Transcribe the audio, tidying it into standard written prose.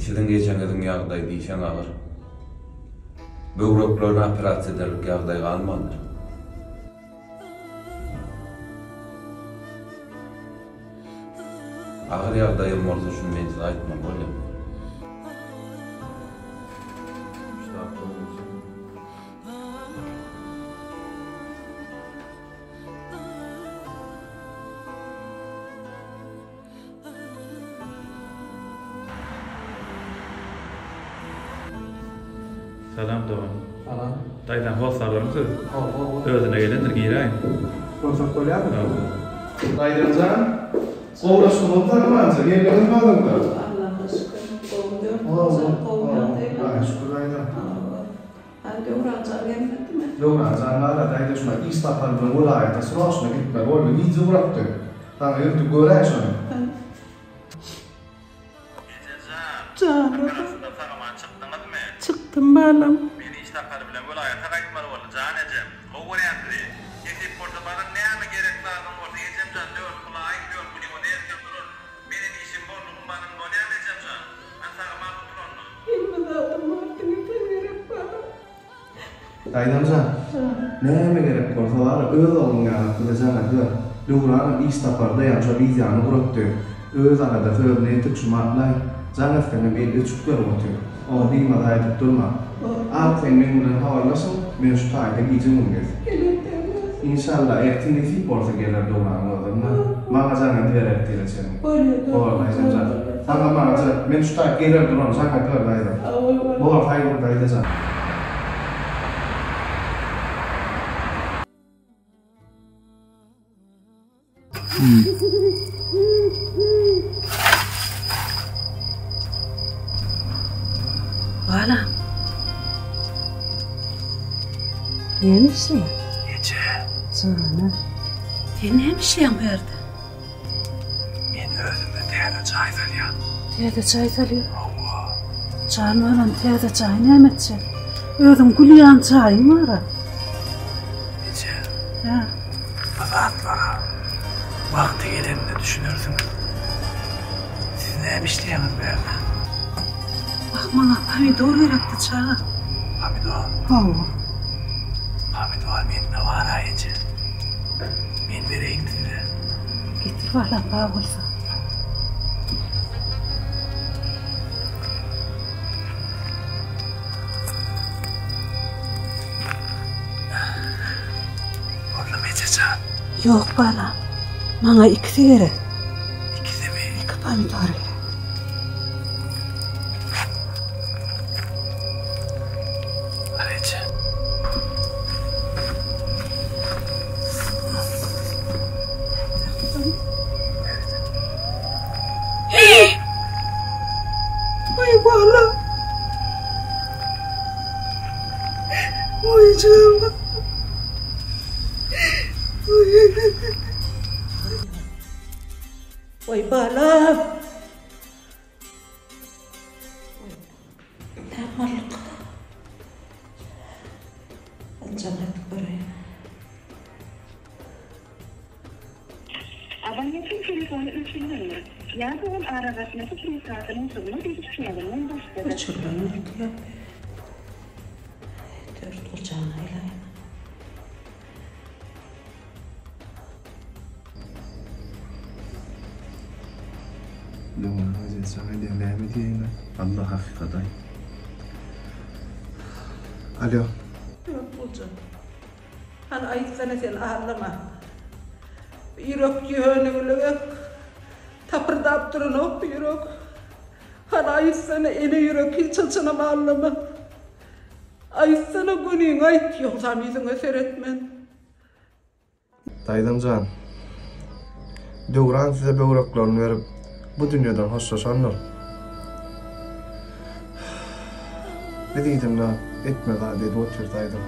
Siziň ejeňiziň ýagdaýy diýseň agyr. Böwreklerini operasiýa ederlik ýagdaý galmandyr. Agyr ýagdaýam bolsa şuny men size aýtmaly bolýan. Salam dogan. Salam. Daýzaň hossarlarymy siz? Hawa, hawa. Özüne gelendir, giräýiň. Görsek bolýarmy? Hawa. Daýzamjan, gowulaşdyňyzmy sagamanja? Geldiňizmi bazardan? Allaha şükür. Gowy dördünji, gowy ýagdaýlar. Hudaýa şükür daýzam. Hawa. A Döwran jan gelmedimi? Döwran jan bar-a daýza şuna iş sapary bilen welaýata sroçno gitmeli boldy. Gije ugratdy. Saňa ýörite göräý şony. Eje jan, Jan operasiýadan sag-aman çykdyňyzmy? Çykdym balam. Men iş sapary bilen welaýata gaýtmaly boldy, jan ejem. Gowy görýän sizi. Nesip bolsa baryň näme gerek zadyň bolsa ejem jan dörtgul aýyň dörtgulyňyz ertir durar. Meniň işim boldugym baryň bolýamy ejem jan? Hany sag-aman gutul onda. Hemme zadym bar diňe sen gerek balam. Daýzam jan, näme gerek bolsa bar, öz ogluň ýaly bize jaň ediber. Döwranam iş saparda ýaly şo wiziany guratdy. Öz aladasy özüne ýetik şu matlaý. Jaň etseňem eli öçük berip otyr. Oňa bimaza edip durma. Al sen meň bilen habarlaşyň, men şu taýda gije-gündiz. Geler däl-ä. Inşalla ertir nesip bolsa geler Döwranyň özem-de. Maňa jaň ediber ertire çenli. Bolýa Bor daýzam jan. Saňa maňa jaň, men şu taýda geler duran jaň ediber daýzam. Bor saý bol daýza jan. Balam. Näme işleýäň? Eje. Jana. Sen näme işleýäň bu ýerde? Men özüme täze jaý salýan. Täze jaý salýan? Hawa. Jan balam, täze jaý näme etjek? Özüň gül ýaly jaýyň bar-a. Eje. Hä? Bu zatlara wagty gelende düşünersiňiz. Siz näme işleýäňiz bärde? Wah, maňa pomidor gerekdi, çaga. Pomidor? Hawa. Pomidor mende bar-a, eje. Men bereýin size. Getir balam, bar bolsa. Boldumy eje jan? Ýok, balam. Maňa ikisi gerek. Ikisimi? Iki pomidor gerek. Al eje. Oý balam. Oý janım. Oý balam. Näme bolduka? Jaň edip göreýin. Abonentiň telefony öçürilendir ýa-da ol aragatnaşyk desgasynyň hyzmat ediş çäginden daşdadyr. Öçürilen öýdýän. Dörtburjagyny aýlaýyn. Döwran gazetçi jaň edýär näme diýeýin-aý? Allah hakykat aýt. Alýo. Dörtburjak. Hany aýtsana sen aldama. Ýürek ýönügligek. Tapyrdap duranok bu ýürek. Hany aýtsana ene ýürek hiç haçanam aldama. Aýtsana göniňi aýt ýogsam ýüzüňe seretmen. Daýzam jan, Döwran size böwreklerini berip, bu dünýeden hoşlaşandyr. Biz yzynda etmeli zady edip otyrys, daýzam.